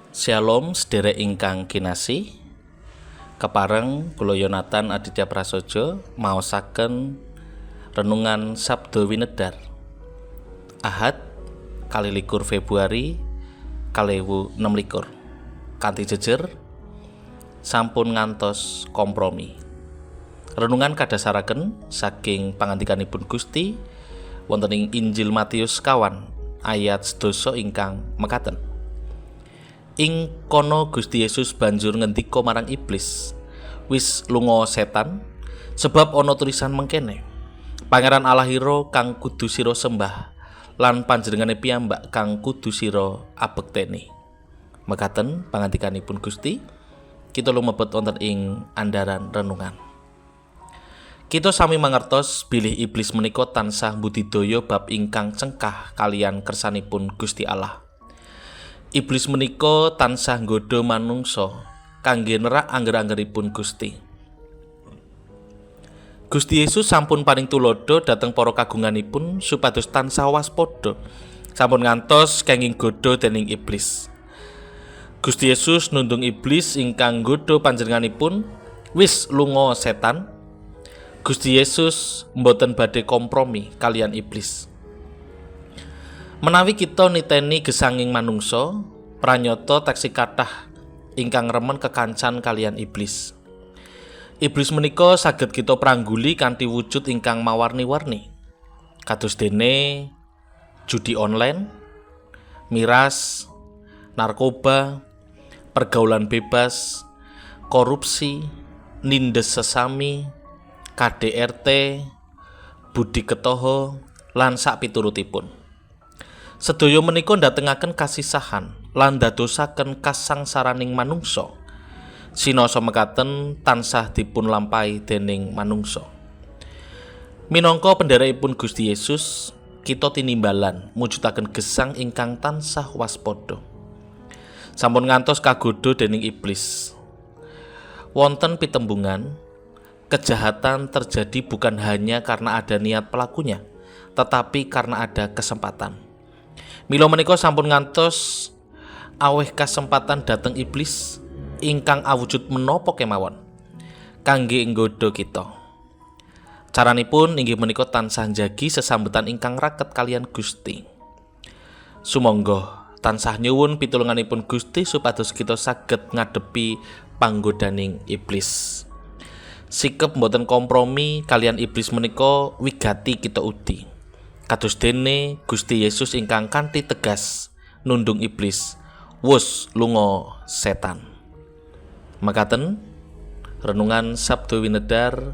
Shalom sederek ingkang kinasih. Kepareng kula Yonatan Aditya Prasojo maosaken renungan Sabdo Winedar. Ahad 22 Februari 2026. Kanthi jejer sampun ngantos kompromi. Renungan kadhasaraken saking pangandikanipun Gusti wonten ing Injil Matius 4 ayat 7 ingkang mekaten. Ing kono Gusti Yesus banjur ngendika marang iblis, "Wis lunga setan, sebab ana tulisan mengkene. Pangeran Allahira kang kudu sira sembah lan panjenengane piyambak kang kudu sira abekteni." Mekaten pangandikanipun Gusti, kita lumebet wonten ing andaran renungan. Kita sami mangertos bilih iblis menika tansah mbudidaya bab ingkang cengkah kaliyan kersanipun Gusti Allah. Iblis menika tansah nggodha manungsa kangge nerak angger-anggeripun Gusti. Gusti Yesus sampun paring tuladha dhateng para kagunganipun supados tansah waspada sampun ngantos kenging godha dening iblis. Gusti Yesus nundung iblis ingkang nggodha panjenenganipun, "Wis lunga setan." Gusti Yesus mboten badhe kompromi kaliyan iblis. Menawi kita niteni gesanging manungsa, pranyata taksih kathah ingkang remen kekancan kaliyan iblis. Iblis menika saged kita prangguli kanthi wujud ingkang mawarni-warni. Kados dene judi online, miras, narkoba, pergaulan bebas, korupsi, nindes sesami, KDRT, budi ketoho, lan sakpiturutipun. Sedaya menika ndatengaken kasisahan lan ndadosaken kasangsaraning manungsa. Sinaosa mekaten tansah dipun lampahi dening manungsa. Minangka pendherekipun Gusti Yesus, kita tinimbalan mujudaken gesang ingkang tansah waspada. Sampun ngantos kagodha dening iblis. Wonten pitembungan, kejahatan terjadi bukan hanya karena ada niat pelakunya, tetapi karena ada kesempatan. Mila menika sampun ngantos aweh kasempatan dhateng iblis ingkang awujud menapa kemawon kangge nggodha kita. Caranipun inggih menika tansah njagi sesambetan ingkang raket kaliyan Gusti. Sumangga tansah nyuwun pitulunganipun Gusti supados kita saged ngadepi panggodaning iblis. Sikep mboten kompromi kaliyan iblis menika wigati kita udi. Kados dene Gusti Yesus ingkang kanthi tegas nundung iblis, "Wus lunga setan." Makaten renungan Sabdo Winedar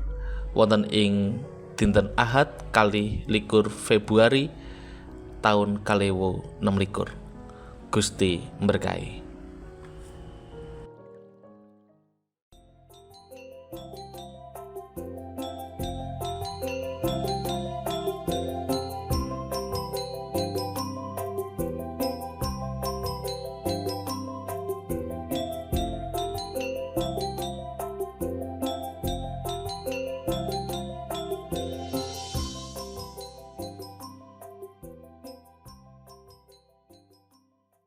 wonten ing dinten Ahad 22 Februari taun 2026. Gusti mberkahi.